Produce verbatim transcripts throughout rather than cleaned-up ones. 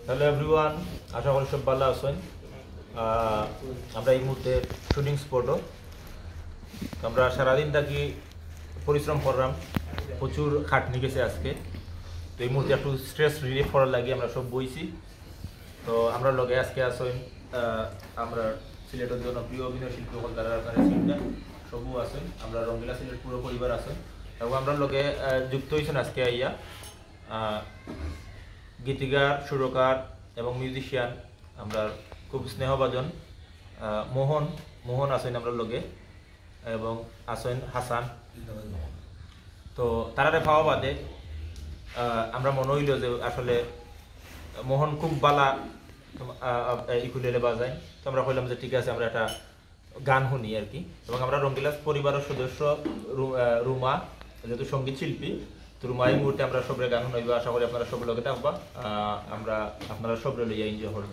Hello everyone, আশা করি সব ভালা আছইন। আহ, আমরা এই মুহূর্তে শুটিং স্পটো। আমরা সারাদিন থাকি পরিশ্রম করলাম, প্রচুর খাটনি গেছে আজকে। তো এই মুহূর্তে একটু স্ট্রেস রিলিফ করার লাগি আমরা সব বইছি। তো আমরার লগে আজকে আছইন, আহ, আমরা সিলেটর জনপ্রিয় অভিনয় শিল্পী অকল যারা আপনারা চিনবেন, সবও আছইন। আমরা রঙ্গিলা সিলেট পুরো পরিবার আছইন এবং আমরার লগে, আহ, যুক্ত অইছইন আজকে আইয়া, আহ, গীতিকার, সুরকার এবং মিউজিশিয়ান, আমরার খুব স্নেহভাজন, আহ, মোহন, মোহন আছইন আমরার লগে এবং আছইন হাসান। তো তারারে পাওয়া বাদে, আহ, আমরা মনে অইল যে আসলে মোহন খুব ভালা, আহ, আহ, ইকুলেলে বাজায়। তো আমরা কইলাম যে ঠিক আছে, আমরা একটা গান হুনি আর কি। এবং আমরা রঙ্গিলা পরিবারর সদস্য রু-, আহ, রুমা, যেহেতু সঙ্গীত শিল্পী, তো রুমা এই মুহূর্তে আমরা সবরে গান হুনাইবা। আশা করি আপনারা সব লগে থাকবা। আহ, আমরা আপনারা সবরে লইয়া এনজয় করব।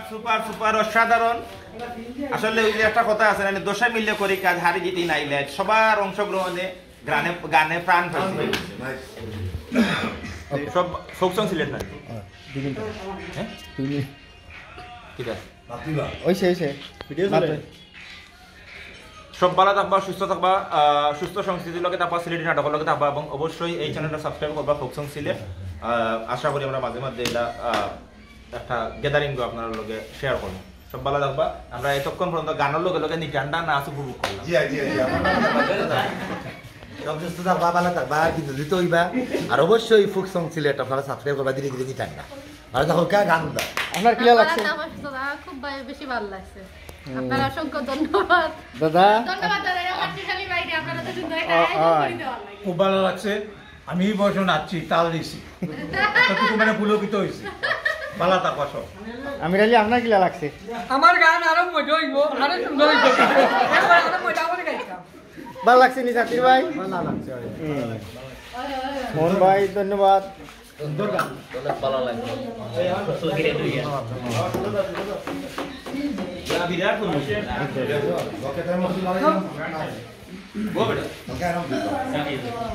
সুপার, সুপার, অসাধারণ। আসলে ওই যে একটা কথা আছে না, দশে মিলে করি কাজ, হারি জিতি নাই লেজ। সবার অংশগ্রহণে গানে, গানে প্রাণ পাইছে। সব ফোক সং সিলেট না? হ্যাঁ? ঠিক আছে। ওই সে, ওই সে। ভিডিও চলে। সব ভালা থাকবা, সুস্থ থাকবা, আহ, সুস্থ সংস্কৃতির লগে থাকবা, সিলেটি নাটকর লগে থাকবা, এবং অবশ্যই এই চ্যানেলটা সাবস্ক্রাইব করবা, ফোক সং সিলেট। আহ, আশা করি আমরা মাঝে মাঝে এটা, আহ, একটা গ্যাদারিং আপনার লগে শেয়ার করবো। সব ভালা থাকবা। আমরা এতক্ষণ পর্যন্ত গানের লগে লগে নিটান্ডা নাচ উপভোগ করলাম। জি, জি, জি, আমার ভালা লাগছে। সব সুস্থ থাকবা, ভালা থাকবা, আর বিনোদিত হইবা। আর অবশ্যই ফোক সং সিলেট আপনারা সাবস্ক্রাইব করবা, ধীরে ধীরে নিটান্ডা। ভালা থাকো, কা গান দা। আপনার কিলা লাগছে? আমার সুস্থ থাকা খুব ভাই, বেশি ভালো লাগছে। আপনারা অসংখ্য ধন্যবাদ। দাদা। ধন্যবাদ দাদা, এরা শক্তিশালী বাইরে, আপনারা তো সুন্দর একটা আ, আ। আয়োজন করে দেওয়ার লাগি। খুব ভালা লাগছে। আমি এই বয়সে নাচছি, তাল দিছি। এতটুকু মানে পুলকিত হইছি। ভালা থাকবা সব। আমির আলী, আপনার কিলা লাগছে? আমার গান আরো মজা হইব, আরো সুন্দর হইব। এবার আরো মজা করে গাইতাম। ভালা লাগছে নি জাকির ভাই? ভালা লাগছে ভাই। হুম। মোহন ভাই, ধন্যবাদ। সুন্দর গান। অনেক ভালা লাগছে। বিরাট